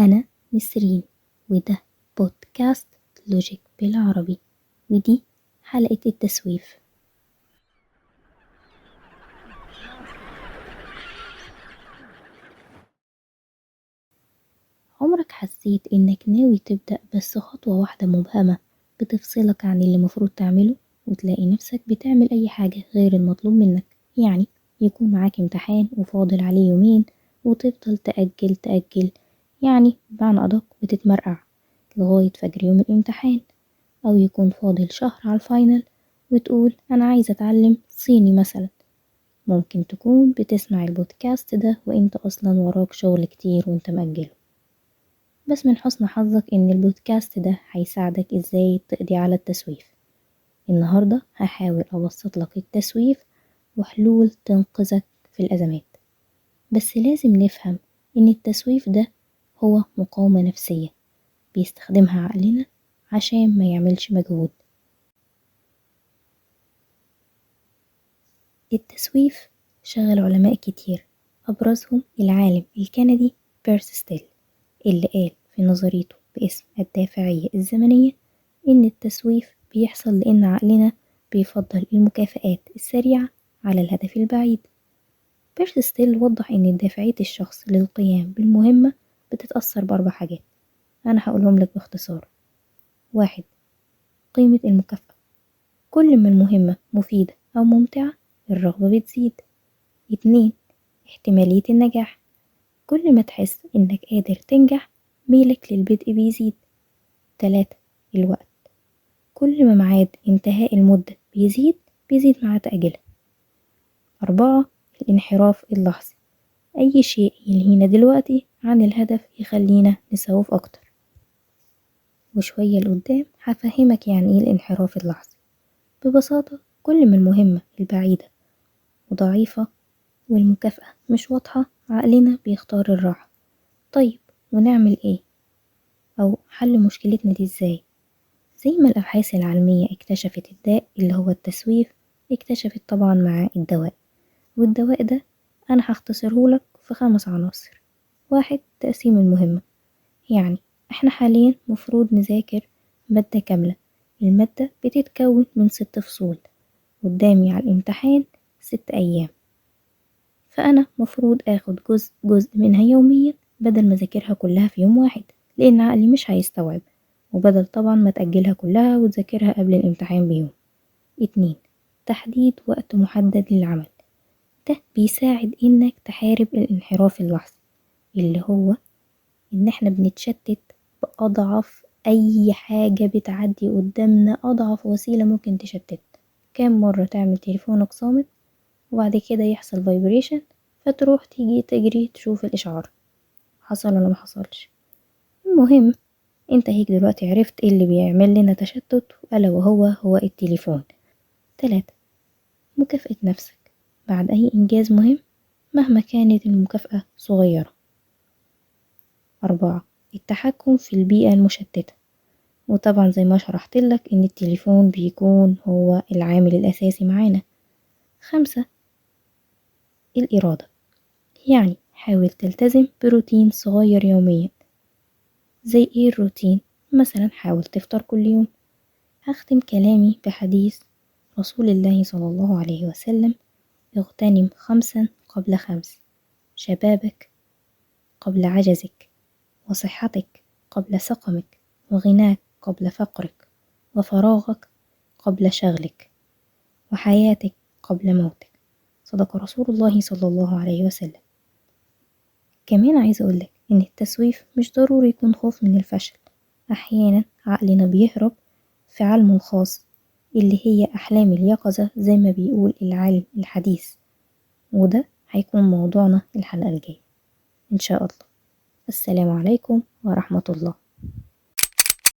أنا نسرين، وده بودكاست لوجيك بالعربي، ودي حلقة التسويف. عمرك حسيت إنك ناوي تبدأ بس خطوة واحدة مبهمة بتفصلك عن اللي مفروض تعمله، وتلاقي نفسك بتعمل أي حاجة غير المطلوب منك؟ يعني يكون معاك امتحان وفاضل عليه يومين وتفضل تأجل، يعني بمعنى أدق بتتمرقع لغاية فجر يوم الامتحان، أو يكون فاضل شهر على ال final وتقول أنا عايزة أتعلم صيني مثلا. ممكن تكون بتسمع البودكاست ده وإنت أصلا وراك شغل كتير وإنت مأجله، بس من حسن حظك إن البودكاست ده هيساعدك إزاي تقضي على التسويف. النهاردة هحاول أبسط لك التسويف وحلول تنقذك في الأزمات، بس لازم نفهم إن التسويف ده هو مقاومة نفسية بيستخدمها عقلنا عشان ما يعملش مجهود. التسويف شغل علماء كتير، أبرزهم العالم الكندي بيرس ستيل، اللي قال في نظريته باسم الدافعية الزمنية إن التسويف بيحصل لأن عقلنا بيفضل المكافآت السريعة على الهدف البعيد. بيرس ستيل وضح إن دافعية الشخص للقيام بالمهمة بتتأثر بأربع حاجات، أنا هقولهم لك باختصار. 1. قيمة المكافأة، كل ما المهمة مفيدة أو ممتعة الرغبة بتزيد. 2. احتمالية النجاح، كل ما تحس إنك قادر تنجح ميلك للبدء بيزيد. 3. الوقت، كل ما ميعاد انتهاء المدة بيزيد مع تأجيلها. 4. الانحراف اللحظي، أي شيء يلهينا دلوقتي عن الهدف يخلينا نسوف أكتر. وشوية لقدام هفهمك يعني إيه الانحراف اللحظي. ببساطة كل ما المهمة البعيدة وضعيفة والمكافأة مش واضحة عقلنا بيختار الراحة. طيب ونعمل إيه؟ أو حل مشكلتنا دي إزاي؟ زي ما الأبحاث العلمية اكتشفت الداء اللي هو التسويف، اكتشفت طبعا معاه الدواء، والدواء ده أنا هختصرهولك في 5 عناصر. 1. تقسيم المهمة، يعني احنا حاليا مفروض نذاكر مادة كاملة، المادة بتتكون من 6 فصول، قدامي على الامتحان 6 أيام، فأنا مفروض آخد جزء منها يوميا بدل ما ذاكرها كلها في يوم واحد، لأن عقلي مش هيستوعب، وبدل طبعا ما تأجلها كلها وتذاكرها قبل الامتحان بيوم. 2. تحديد وقت محدد للعمل، ده بيساعد إنك تحارب الانحراف اللحظي اللي هو إن إحنا بنتشتت بأضعف أي حاجة بتعدي قدامنا، أضعف وسيلة ممكن تشتت. كام مرة تعمل تليفونك صامت وبعد كده يحصل vibration فتروح تيجي تجري تشوف الإشعار حصل ولا ما حصلش. المهم انت هيك دلوقتي عرفت ايه اللي بيعمل لنا تشتت، ألا وهو هو التليفون. 3. مكافأة نفسك بعد أي إنجاز مهم مهما كانت المكافأة صغيرة. 4. التحكم في البيئة المشتتة، وطبعا زي ما شرحت لك إن التليفون بيكون هو العامل الأساسي معانا. 5. الإرادة، يعني حاول تلتزم بروتين صغير يوميا. زي إيه الروتين؟ مثلا حاول تفطر كل يوم. هختم كلامي بحديث رسول الله صلى الله عليه وسلم: اغتنم 5 قبل 5، شبابك قبل عجزك، وصحتك قبل سقمك، وغناك قبل فقرك، وفراغك قبل شغلك، وحياتك قبل موتك. صدق رسول الله صلى الله عليه وسلم. كمان عايز أقولك إن التسويف مش ضروري يكون خوف من الفشل، أحيانا عقلنا بيهرب في عالمه الخاص اللي هي أحلام اليقظة زي ما بيقول العالم الحديث، وده هيكون موضوعنا الحلقة الجاية إن شاء الله. السلام عليكم ورحمة الله.